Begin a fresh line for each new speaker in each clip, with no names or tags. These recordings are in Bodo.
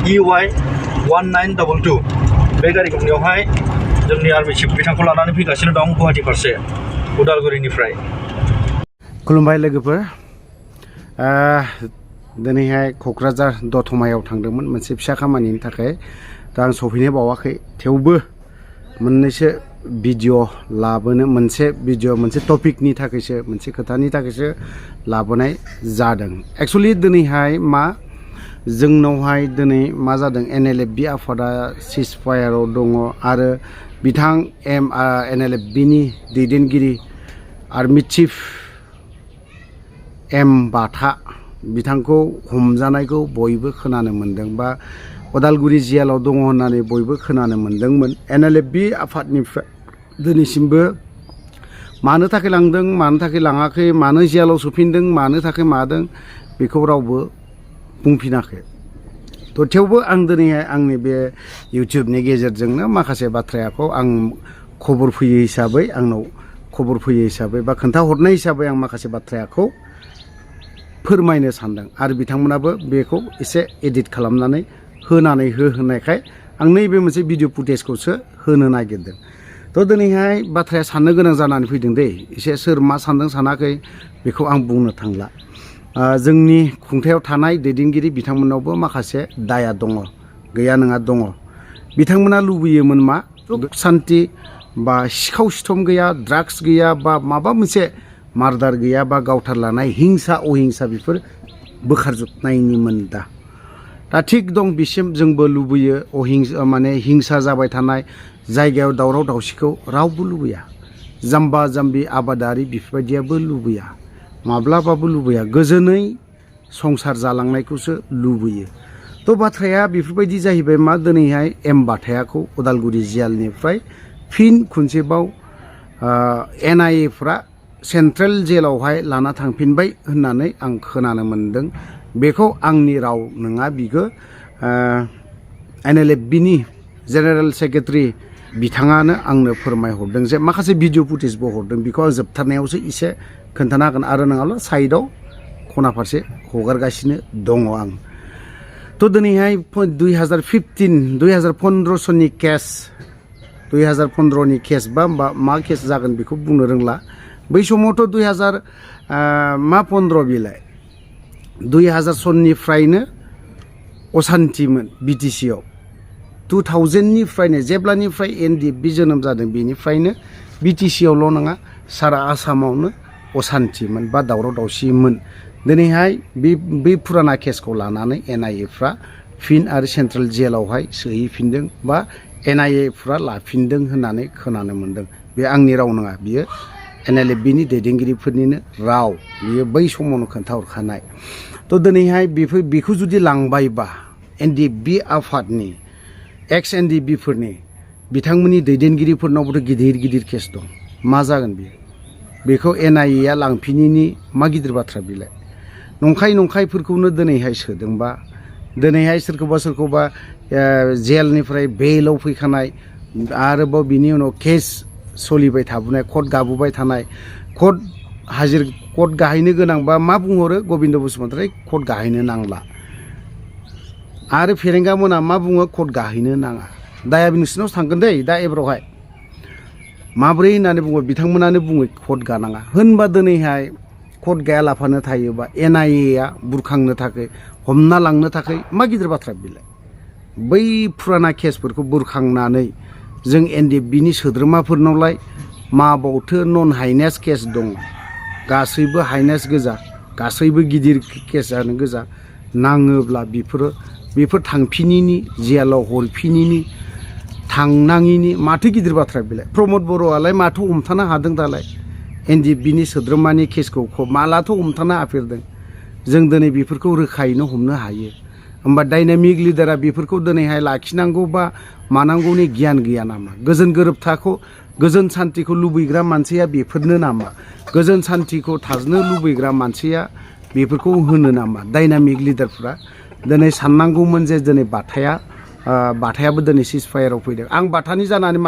EY 1922 बे गारि गंनैयावहाय जोंनि आर्मि चिफ बिथांखौ लानानै फैगासिनो दं गुवाहाटी फारसे उदालगुरिनिफ्राय।
खुलुमबाय लोगोफोर, दिनैहाय क'क्राझार दतमायाव थांदोंमोन मोनसे फिसा खामानिनि थाखाय। दा आं सफैनो बावाखै, थेवबो मोननैसो भिडिअ लाबोनो मोनसे टपिकनि थाखायसो, मोनसे खोथानि थाखायसो लाबोनाय जादों। एक्सुअलि दिनैहाय जोंनावहाय दिनै मा जादों, NLFB आफादा सिज फायाराव दङ आरो बिथां NLFB नि दैदेनगिरि आर्मि चिफ बाथा बिथांखौ हमजानायखौ बयबो खोनानो मोनदों, बा उदालगुरि जेलाव दङ होननानै बयबो खोनानो मोनदोंमोन। NLFB आफादनिफ्राय दिनैसिमबो मानो थाखाय लांदों, मानो थाखाय लाङाखै, मानो जेलाव सोफिनदों, मानो थाखाय मादों, बेखौ रावबो बुंफिनाखै। थेवबो आं दिनैहाय आंनि बे इउटिउबनि गेजेरजोंनो माखासे बाथ्राखौ आं खबर फैयो हिसाबै, आंनाव खबर फैयो हिसाबै बा खोन्थाहरनाय हिसाबै आं माखासे बाथ्राखौ फोरमायनो सानदों आरो बिथांमोनाबो बेखौ एसे एडिट खालामनानै होनायखाय आं नैबे मोनसे भिडिअ फुटेजखौसो होनो नागिरदों। दिनैहाय बाथ्राया साननो गोनां जानानै फैदों दै। एसे सोर मा सानदों सानाखै बेखौ आं बुंनो थांला। जोंनि खुंथायाव थानाय दैदेनगिरि बिथांमोनावबो माखासे दाया दङ, गैया नङा दङ। बिथांमोना लुबैयोमोन मा, सुख सान्ति बा सिखाव सिथम गैया, ड्राग्स गैया, बा माबा मोनसे मार्डार गैया, बा गावथारलानाय हिंसा अहिंसा बेफोर बोखारजोबनायनिमोन। दा थिग दं, बिसिम जोंबो लुबैयो। हिंसा जाबाय थानाय जायगायाव दावराव दावसिखौ रावबो लुबैया। जाम्बा जाम्बि आबादारि बेफोरबायदियाबो लुबैया, माब्लाबाबो लुबैया। गोजोनै संसार जालांनायखौसो लुबैयो। बाथ्राया बेफोरबायदि जाहैबाय मा, दिनैहाय बाथायाखौ उदालगुरि जेलनिफ्राय फिन खनसेबाव NIA फ्रा सेन्ट्रेल जेलावहाय लाना थांफिनबाय होननानै आं खोनानो मोनदों। बेखौ आंनि राव नङा, बिखौ NLFB नि जेनेरेल सेक्रेटारि बिथाङानो आंनो फोरमायहरदों, जे माखासे भिडिअ फुटेजबो हरदों। बेखौ आं जोबथारनायावसो एसे खोन्थानो हागोन, आरो नङाब्ला साइडआव खना फारसे हगारगासिनो दङ आं। दिनैहाय 2015 सननि केस, 2015 नि केस बा मा केस जागोन बेखौ बुंनो रोंला। बै समावथ' 2015 बिलाय 2000 सननिफ्रायनो असान्तिमोन BTC आव। 2000 निफ्रायनो, जेब्लानिफ्राय NLFB जोनोम जादों बेनिफ्रायनो BTC आवल' नङा, सारा आसामावनो असान्तिमोन बा दावराव दावसिमोन। दिनैहाय बे फुराना केसखौ लानानै NIA फ्रा फिन आरो सेन्ट्रेल जेलावहाय सोहैफिनदों, बा NIA फ्रा लाफिनदों होननानै खोनानो मोनदों। बे आंनि राव नङा, बियो NLFB नि दैदेनगिरिफोरनिनो राव, बियो बै समावनो खोन्थाहरखानाय। दिनैहाय बेखौ जुदि लांबायबा, NLFB आफादनि NLFB फोरनि बिथांमोननि दैदेनगिरिफोरनावबोथ' गिदिर गिदिर केस दं। मा जागोन बेखौ NIA लांफिनिनि मा गिदिर बाथ्रा बिलाय। नंखायफोरखौनो दिनैहाय सोदोंबा, दिनैहाय सोरखौबा जेलनिफ्राय बेलाव फैखानाय, आरोबाव बिनि उनाव केस सोलिबाय थाबोनाय, कर्ट गाबोबाय थानाय, कर्ट गाहैनो गोनांबा मा बुंहरो गबिन्द बसुमतारी, कर्ट गाहैनो नांला। आरो फेरेंगा मोना मा बुङो, कर्ट गाहैनो नाङा। दाया नोंसिनावसो थांगोन दै, दा एबारावहाय माब्रै होननानै बुङो, बिथांमोनानो बुङो कर्ट गानाङा। होनबा दिनैहाय कर्ट गायालाफानो थायोबा NIA बुरखांनो थाखाय, हमना लांनो थाखाय मा गिदिर बाथ्रा बिलाय। बै फुराना केसफोरखौ बुरखांनानै जों NLFB नि सोद्रोमाफोरनावलाय माबावथो नन हाइनेस केस दङ, गासैबो हाइनेस गोजा, गासैबो गिदिर केसानो गोजा। नाङोब्ला बेफोर थांफिनिनि, जेलाव हरफिनिनि, थांनाङिनि माथो गिदिर बाथ्रा बिलाय। प्रमद बर'आलाय माथो हमथानो हादों दालाय, NLFB नि सोद्रोमानि केसखौ मालाथ' हमथानो हाफेरदों। जों दिनै बेफोरखौ रोखायैनो हमनो हायो। होमबा डायनामिक लिडारा बेफोरखौ दिनैहाय लाखिनांगौ बा मानांगौनि गियान गैया नामा? गोजोन गोरोबथाखौ, गोजोन सान्तिखौ लुबैग्रा मानसिया बेफोरनो नामा? गोजोन सान्तिखौ थाजनो लुबैग्रा मानसिया बेफोरखौ होनो नामा? डायनामिक लिडारफ्रा दिनै साननांगौमोन जे दिनै बाथायाबो दिनै सिज फायाराव फैदों। आं बाथानि जानानै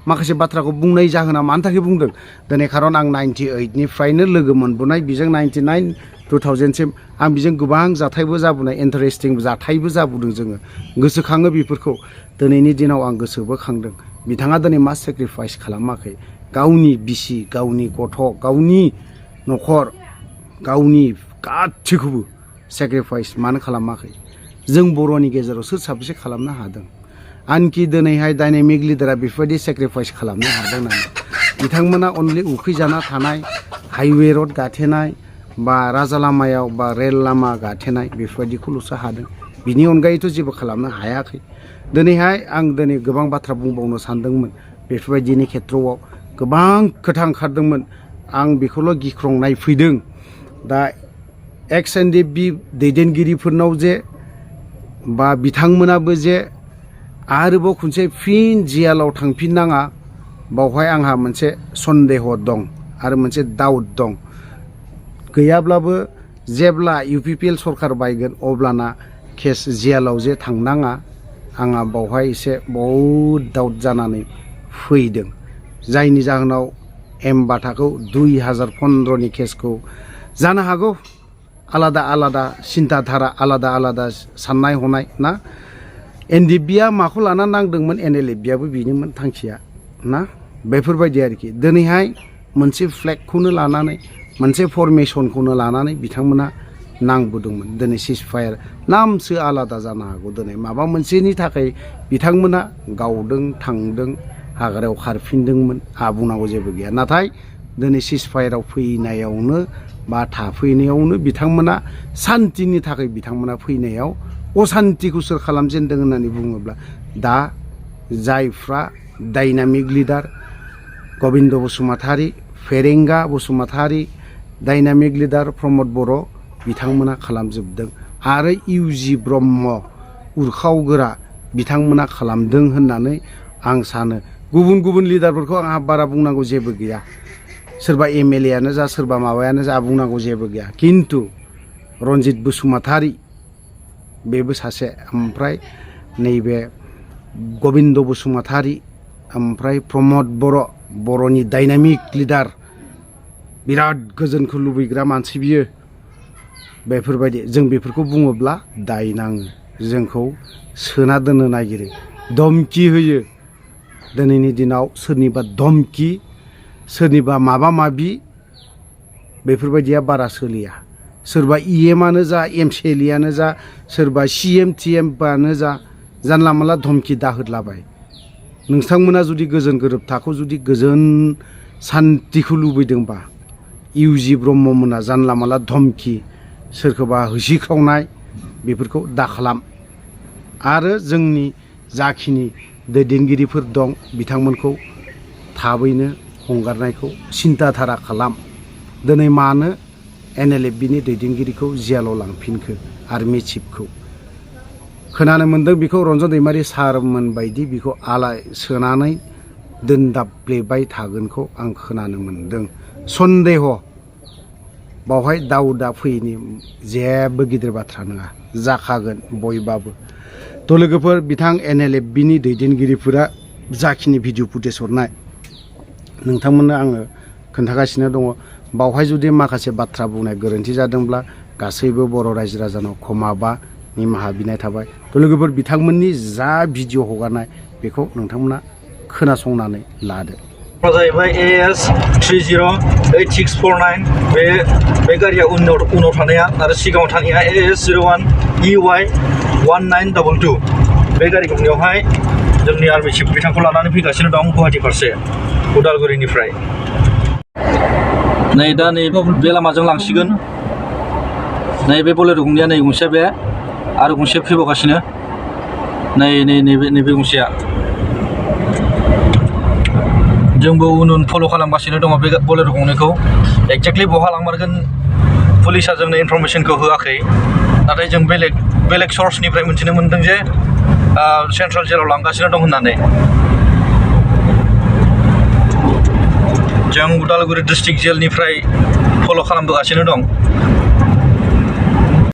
माखासे बाथ्राखौ बुंनाय जाहोना मानि थाखाय बुंदों दिनै, खारन आं 98 निफ्रायनो लोगो मोनबोनाय, बिजों 99 2000सिम आं बेजों गोबां जाथायबो जाबोनाय इन्टारेस्टिं जाथायबो जाबोदों जोङो गोसोखाङो बेफोरखौ दिनैनि दिनाव आं गोसोबो खांदों बिथाङा दिनै मा सेक्रिफाइस खालामाखै गावनि बिसि गावनि गथ' गावनि न'खर गावनि गासैखौबो सेक्रिफाइस मानो खालामाखै जों बर'नि गेजेराव सोर साबेसे खालामनो हादों आनखि दिनैहाय डायनामिक लिडारा बेफोरबायदि सेक्रिफाइस खालामनो हादों नामा बिथांमोना अनलि उखैजाना थानाय हाइवे रड गाथेनाय बा राजा लामायाव बा रेल लामा गाथेनाय बेफोरबायदिखौल'सो हादों बिनि अनगायैथ' जेबो खालामनो हायाखै दिनैहाय आं दिनै गोबां बाथ्रा बुंबावनो सानदोंमोन बेफोरबायदिनि खेथ्रआव गोबां खोथा ओंखारदोंमोन आं बेखौल' गिख्रंनाय फैदों दा एक्स NLFB दैदेनगिरिफोरनाव जे बा बिथांमोनाबो जे आरोबाव खनसे फिन जेलाव थांफिननाङा बावहाय आंहा मोनसे सन्देह दं आरो मोनसे डाउट दं गैयाब्लाबो जेब्ला UPPL सरकार बायगोन अब्लाना केस जेलाव जे थांनाङा आंहा बावहाय एसे बहुद डाउट जानानै फैदों जायनि जाहोनाव बाथाखौ 2015नि केसखौ जानो हागौ आलादा आलादा सिन्ताधारा आलादा आलादा साननाय हनाय ना NLFBआ माखौ लाना नांदोंमोन NLFBआबो बेनोमोन थांखिया ना बेफोरबायदि आरोखि दिनैहाय मोनसे फ्लेगखौनो लानानै मोनसे फरमेसनखौनो लानानै बिथांमोना नांबोदोंमोन दिनै सिजफायार नामसो आलादा जानो हागौ दिनै माबा मोनसेनि थाखाय बिथांमोना गावदों थांदों हाग्रायाव खारफिनदोंमोन बुंनांगौ जेबो गैया नाथाय दिनै सिजफायाराव फैनायावनो बा थाफैनायावनो बिथांमोना सान्तिनि थाखाय बिथांमोना फैनायाव असान्तिखौ सोर खालामजेनदों होननानै बुङोब्ला दा जायफ्रा डायनामिक लिडार गबिन्द बसुमतारी फेरेंगा बसुमतारी डायनामिक लिडार प्रमद बर' बिथांमोना खालामजोबदों आरो UG ब्रह्म उरखावगोरा बिथांमोना खालामदों होननानै आं सानो गुबुन गुबुन लिडारफोरखौ आंहा बारा बुंनांगौ जेबो गैया सोरबा MLA आनो जा सोरबा माबायानो जा बुंनांगौ जेबो गैया खिन्थु रन्जित बसुमतारी बेबो सासे ओमफ्राय नैबे गबिन्द बसुमतारी ओमफ्राय प्रमद बर' बर'नि डायनामिक लिडार बिराद गोजोनखौ लुबैग्रा मानसि बियो बेफोरबायदि जों बेफोरखौ बुङोब्ला दाय नाङो जोंखौ सोना दोननो नागिरो धमकि होयो दिनैनि दिनाव सोरनिबा धमकि सोरनिबा माबा माबि बेफोरबायदिया बारा सोलिया सोरबा EMआनो जा MCLAयानो जा सोरबा CM TMआनो जा जानला मानला धमकि दाहोदलाबाय नोंथांमोना जुदि गोजोन गोरोबथाखौ जुदि गोजोन सान्तिखौ लुबैदोंबा UG ब्रह्ममोना जानला मानला धमकि सोरखौबा होसिख्रावनाय बेफोरखौ दाखालाम आरो जोंनि जाखिनि दैदेनगिरिफोर दं बिथांमोनखौ थाबैनो हंगारनायखौ सिन्ताधारा खालाम दिनै मानो NLFBनि दैदेनगिरिखौ जेलाव लांफिनखो आर्मि चिफखौ खोनानो मोन्दों बेखौ रन्जन दैमारि सारमोन बायदि बेखौ आलाय सोनानै दोनदाब्लेबाय थागोनखौ आं खोनानो मोन्दों सन्देह बावहाय दाउदा फैयैनि जेबो गिदिर बाथ्रा नङा जाखागोन बयबाबो थ' लोगोफोर बिथां NLFBनि दैदेनगिरिफोरा जाखिनि भिडिअ फुटेज हरनाय नोंथांमोननो आङो खोन्थागासिनो दङ बावहाय जुदि माखासे बाथ्रा बुंनाय गोरोन्थि जादोंब्ला गासैबो बर' रायजो राजानाव क्षमा बा निमाहा बिनाय थाबाय थ' लोगोफोर बिथांमोननि जा भिडिअ हगारनाय बेखौ नोंथांमोना खोनासंनानै लादो
जाहैबाय AS 308649 बे गारिया उनाव थानाया आरो सिगाङाव थानाया AS 01 EY 1922 बे गारि गंनैयावहाय जोंनि आर्मि चिफ बिथांखौ लानानै फैगासिनो दं गुवाहाटि फारसे उदालगुरिनिफ्राय नै दा नै बे लामाजों लांसिगोन नै बे बोलेर' गंनैया नै गंसेया बे आरो गंसे फैबावगासिनो नैबे गंसेया जोंबो उन फल' खालामगासिनो दङ बे बोलेर' गंनैखौ एक्जेक्टलि बहा लांमारगोन पुलिसा जोंनो इनफरमेसनखौ होआखै नाथाय जों बेलेग सर्सनिफ्राय मिथिनो मोन्दों जे सेन्ट्रेल जेलाव लांगासिनो दं होननानै जों उदालगुरि डिस्ट्रिक्ट जेलनिफ्राय फल' खालामबोगासिनो दं